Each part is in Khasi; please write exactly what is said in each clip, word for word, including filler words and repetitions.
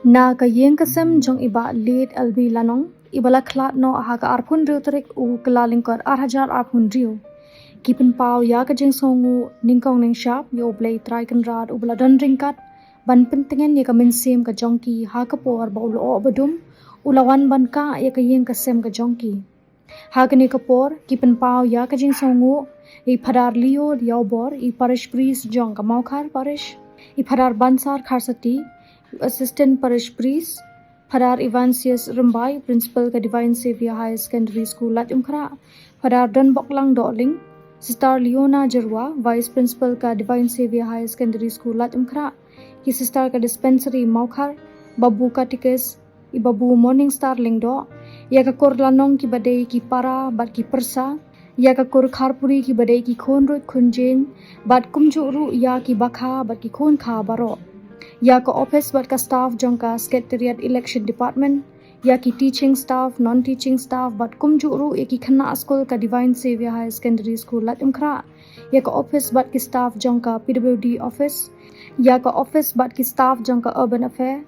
Na ka ïing ka sem jong i Bah Late L B Lanong, i ba la khlad noh ha ka arphew hynriew tarik u Kyllalyngkot ar hajar arphew hynriew, ki pynpaw ïa ka jingsngewnguh nyngkong nyngshap ïa U Blei Trai Kynrad u ba la don ryngkat ban pyntngen ïa ka mynsiem ka jong ki ha ka por ba u lyoh ba dum u la wan ban kah ïa ka ïing ka sem ka jong ki. Ha kane ka por, ki pynpaw ïa ka jingsngewnguh i Phadar Leo Liaubor, i Parish Priest jong ka Mawkhar Parish, i Phadar Bansar Kharsati, Assistant Parish Priest, Phadar Evansius Rymbai, Principal ka Divine Saviour Higher Secondary School Laitumkhrah, Phadar Donboklang Dohling, Sister Leona Jyrwa, Vice Principal ka Divine Saviour Higher Secondary School Laitumkhrah, ki sister ka Dispensary Mawkhar, Babu Katikis, i Babu Morning Star Lyngdoh, ïa ka kur Lanong ki ba dei ki para bad ki pyrsa, ïa ka kur Kharpuri ki ba dei ki khun ruit khun jaiñ, bad kumjuh ruh ïa ki bakha bad ki khun kha baroh, ïa ka office bad ka staff jong ka Secretariat Election Department, ïa ki teaching staff, non-teaching staff, bad kumjuh ruh ïa ki khynnah skul ka Divine Saviour Higher Secondary School Laitumkhrah, ïa ka office bad ki staff jong ka P W D office, ïa ka office bad ki staff jong ka Urban Affair,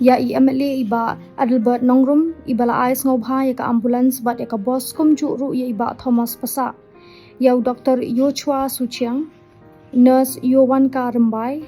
ïa i M L A i Bah Adelbert Nongrum, i ba la ai sngewbha ïa ka ambulance bad ïa ka bus, kumjuh ruh ïa i Bah Thomas Passah, ïa u Doctor Yochwa Suchiang, nurse Yowanka Rymbai,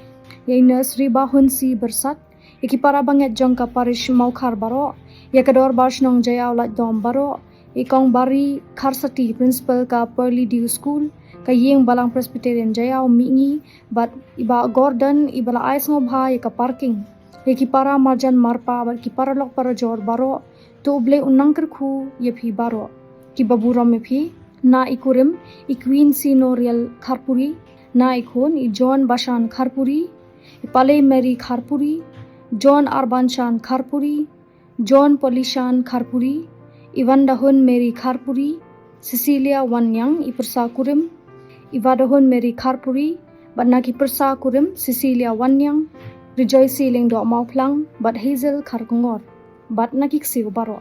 ïa i nurse Ribahunsi Byrsat, ïa ki para bangeit jong ka parish Mawkhar baroh, ïa ka dorbar shnong Jaiaw Laitdom baroh, i Kong Bari Kharsati, Principal ka Pearly Dew School, ka ïing Balang Presbyterian Jaiaw Mihngi, bad i Bah Gordon, i ba la ai sngewbha ïa ka parking, ïa ki para marjan marpa bad ki paralok parajor baroh, to U Blei un nang kyrkhu ïa phi baroh. Ki ba burom ïa phi, na i kurim, i Queen Sinoriel Kharpuri, na i khun, i John Bashan Kharpuri, i Palei Mary Kharpuri, John Arbanshan Kharpuri, John Polishan Kharpuri, i Wandahun Mary Kharpuri, Cecilia Wanniang, i pyrsa kurim, i Wadahun Mary Kharpuri, bad na ki pyrsa kurim, Cecilia Wanniang, Rejoice Lyngdoh Mawphlang, bad Hazel Kharkongor, bad na ki ksiew baroh.